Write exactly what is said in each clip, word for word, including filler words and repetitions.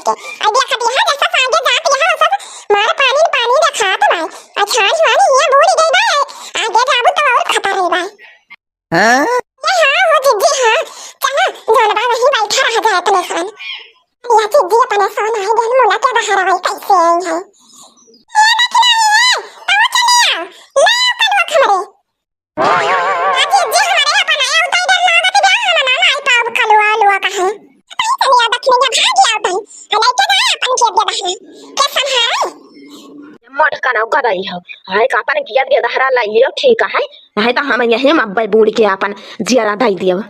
के। आ देखा दिया, जैसा आगे जात यहाँ, सब मार पानी, पानी देखात बाय। आ छान छान हियाँ बूड़ी गई बाय। आगे जाबू तो और खतरा रही बाय। हाँ? ए हाँ हो जिज्जी, हाँ। चला, जौन बा वहीं बैठा रह जाए अपने सन। या जिज्जी अपने सन आई गन, मुला के बाहर आई कैसे आई है। ए दखिना, ए, तू चलिया, ले आओ कलुआ हमरे। आ जिज्जी हमरे अपन आए उताई डर लागत बा, हम ना लाई पाउब कलुआ, लुआ कहे। तई चलिया दखिना, भाग आओ तई। आ लेके जाए अपन खेत के बहरा। के संभारे? मोट कनौ गदई हो। हाय, का अपन खेत के बहरा लाई लियो, ठीक है। नहीं तो हम यहीं मब्बे बूड़ के अपन जियरा दाई दियो। ये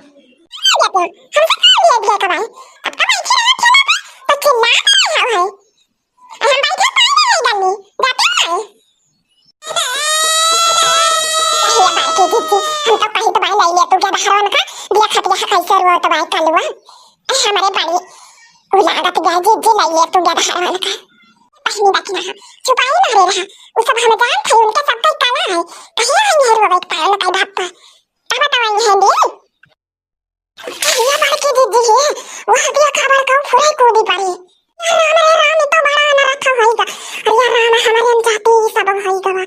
तो हमसे कहा दिया दिया कबाई। अब तो बैठे रहो ठेला पे, तो चिल्ला रहे हो है। हम बैठे पानी नहीं डालनी, जाते हैं। अरे बाई के जिज्जी, हम तो कही तो बाई लाई ले तू के बहरवन का, दिया खटिया कैसे रोत बाई कलुआ। अरे हमरे बड़ी उ लागत गया जिज्जी लाई ले तू के बहरवन का। पहली बात ना, चुपाई मारे रहा, उ सब हम जानत है, उनके सब कई कला है, कहिया है नहीं रोवे के पाए उनका बाप का। तब बताओ ये है नी। अरे बड़की दीदी है, वह दिया खबर कहूँ फुराई कूदी पड़ी। अरे राम रे राम, ई तो बड़ा अनर्थ होई गा। अरे राम, हमारे अनजाते ही सब होई गवा।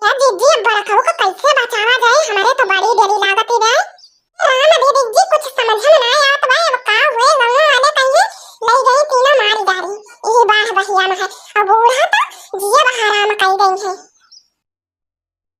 या दीदी, अब बड़कऊ का कैसे बचावा जाए? हमारे तो